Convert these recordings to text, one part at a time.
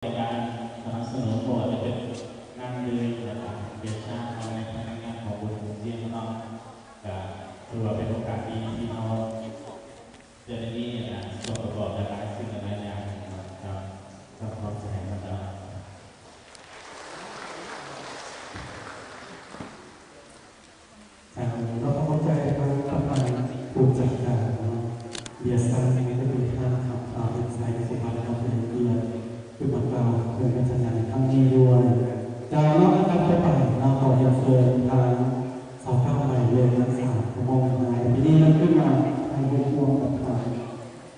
ໃນການສະໜັບສະໜູນ ບໍ່ວ່າຈະເປັນນ້ຳດື່ມ ແລະກະເບຍຊາເຮົາໃນພະນັກງານຂອງບຸນເຊຍງເນາະ ກະຖືວ່າເປັນໂອກາດດີທີ່ເຮົາຈະໄດ້ມີອັນນ່າສ່ວນປະກອບຫຼາຍໆສິ່ງຫຼາຍໆຢ່າງເນາະ. ເຈົ້າ ເຈົ້າ ຂອບໃຈເນາະເຈົ້າ. ເຈົ້າ ເນາະ ຂໍຂອບໃຈທາງປະທານຜູ້ຈັດການເນາະ ເບຍຊາ ທີ່ເປັນທ່ານຄຳພາ ເປັນໄຊ ສຸພານ ເນາະ ເປັນກຽດຂຶ້ນມາກ່າວເຖິງການຈັດງານໃນຄັ້ງນີ້ດ້ວຍ. ເຈົ້າ ເນາະ ອັນດັບຕໍ່ໄປເນາະ ຂໍຮຽນເຊີນທາງສາວເກົ້າ ໝາຍເລກສາມ ຂະໝໍ້ນາງ ທີ່ນີ້ນຳຂຶ້ນມາໃຫ້ເປັນຮ່ວມກັບທາງ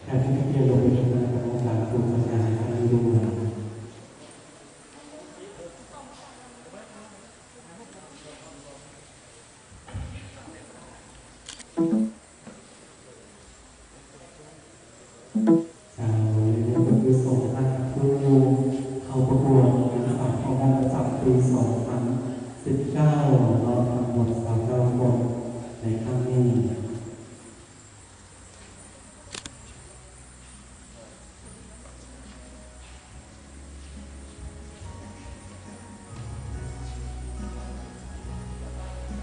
ແຂກຜູ້ມີກຽດ ລວມໄປເຖິງຄະນະກຳມະການຜູ້ຈັດງານໃນຄັ້ງນີ້ດ້ວຍ. ເຈົ້າ ແລະນີ້ກໍຄືສອງທ່ານຜູ້ເຂົ້າປະກວດນາງສາວເຜົ່າມົ້ງປະຈຳປີສອງພັນສິບເກົ້າເນາະ ຈຳນວນຊາວເກົ້າຄົນໃນຄັ້ງນີ້.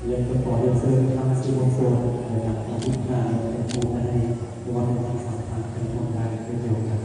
ແລະກໍຂໍຮຽນເຊີນທາງສື່ມວນຊົນ ແລະນັກວິຊາການ ແລະຜູ້ໃດ ຫຼືວ່າເປັນທາງສາທາລະນະ ເປັນຄົນໄດ້ເຊັ່ນດຽວກັນ.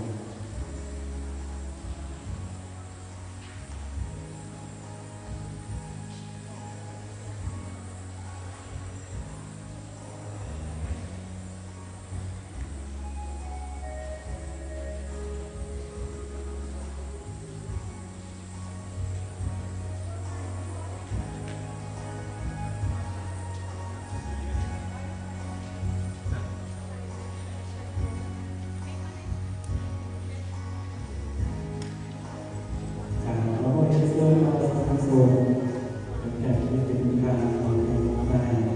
ເຈົ້າ ແລະກໍຮຽນເຊີນເອົາປະຊາຊົນ ແຂກທີ່ເປັນທາງການຂອງທາງໂຮງແຮມ.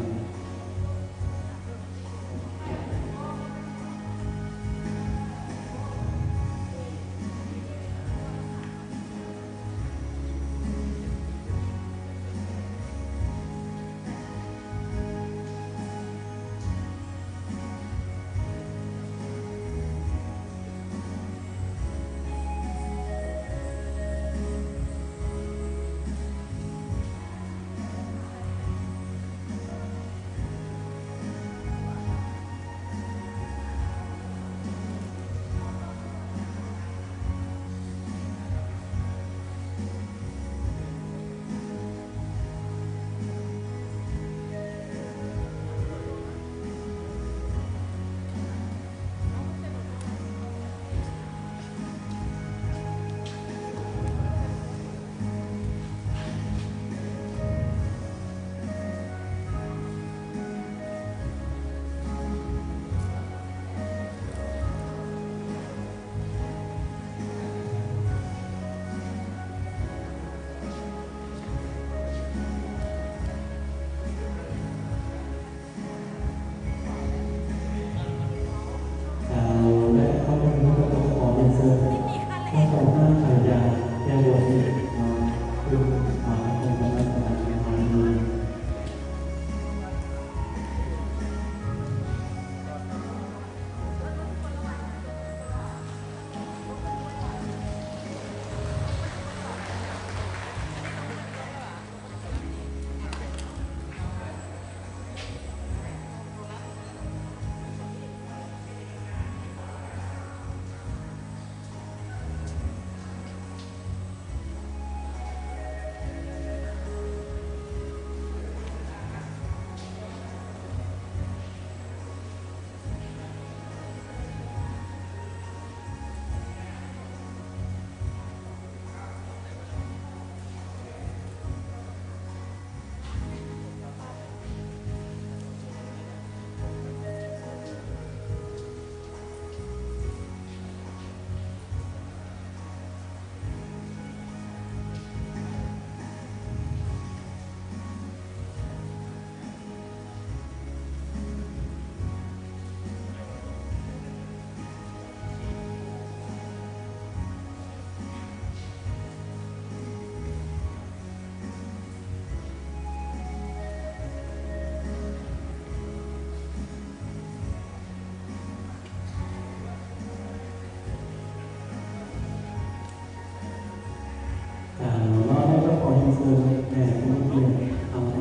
ເຊີນແຂກຜູ້ມີກຽດເຂົ້າໄປ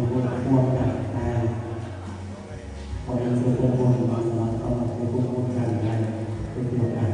ຮ່ວມກັນໄດ້. ຂໍເຊີນເພື່ອນຮ່ວມສາມາດເຂົ້າມາໄປຮ່ວມກັນໄດ້ເຊັ່ນດຽວກັນ.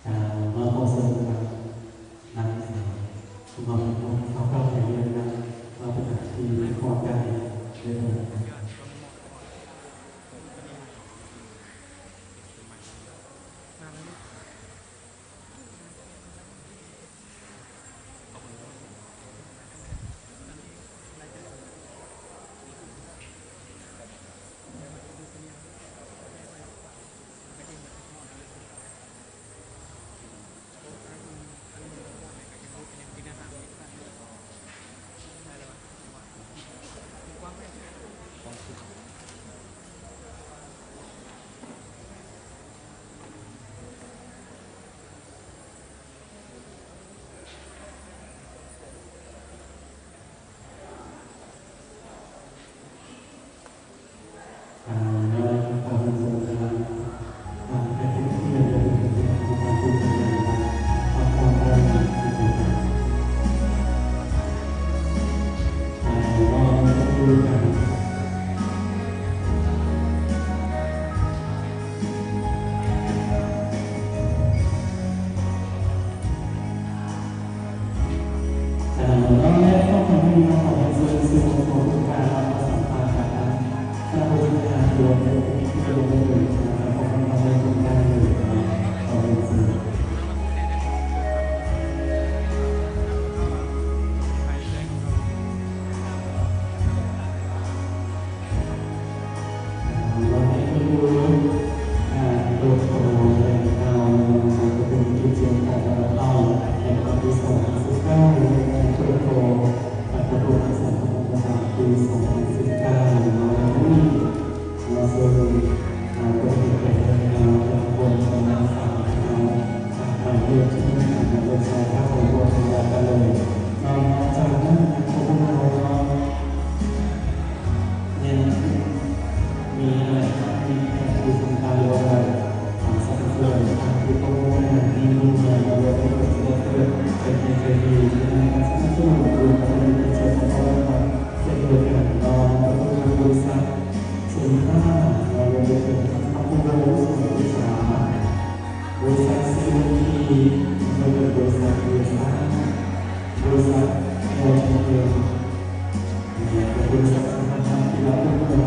ອ່າ ມາຂໍເຊີນທາງນາງສາວ ຜູ້ເວົ້າເປັນຄົນຊາວເກົ່າໃນເລື່ອງນຳ ເວົ້າເປັນນາງທີ່ຂໍໃຈເດີ. ຍັງມີອາໄລທີ່ມີແຂກຜູ້ຊົມທ່ານ ຫຼືວ່າ ສະເພາະ ທ່ານທີ່ຕ້ອງການມີລູກ ຫຼືວ່າ ເປັນເອັດໄອວີ ສະເພາະ ສະໜັບສະໜູນ ຫຼືວ່າ ເປັນຜູ້ຊ່ວຍ ສະເພາະ ເຊັ່ນດຽວກັນເນາະ ກໍຄືບໍລິສັດ ເຊັນທາ ຫຼືວ່າ ເປັນທາງ ທາງ ຜູ້ບໍລິຫານ ບໍລິສັດ ຊີເວັນທີ ໂດຍບໍລິສັດ ເອເຊຍ ບໍລິສັດ ແອລ ທີ ເອັມ ແລະ ບໍລິສັດ ສະຫະພັນ ກິລາ ເພື່ອເມືອງ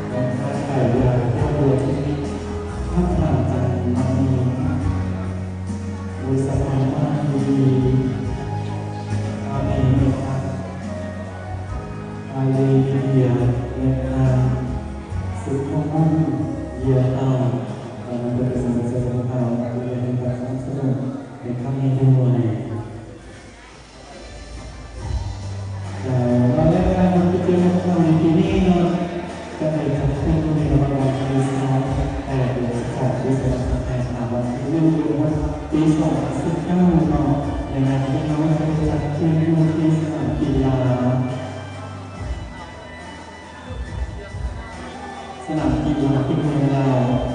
ແລະ ທາງໄກ ແລະ ຄອບຄົວ ທີ່ ທາງ ທາງ ຈັນ ມະນີ ບໍລິສັດ ມາ ມາ ດີ ອາ ເມ ເມ ອາ ອາລີ ເມເດຍ ແລະ ທາງ ສຸດ ໂຮງ ເຢຍ ອາ ອັນນັ້ນກໍເປັນສຳລັບເຈົ້າພາບທີ່ໄດ້ໃຫ້ການສະໜັບສະໜູນໃນຄັ້ງນີ້ດ້ວຍ. ເຈົ້າ ແລະ ລາຍການຂອງກິດຈະກຳຂອງເຮົາໃນປີນີ້ເນາະ ກໍໄດ້ ປີສອງພັນສິບເກົ້າເນາະ ແລະ ພີ່ນ້ອງໄດ້ຈັດຂຶ້ນຢູ່ທີ່ສະໜາມກິລາ ສະໜາມກິລາທີ່ເມືອງລາວ.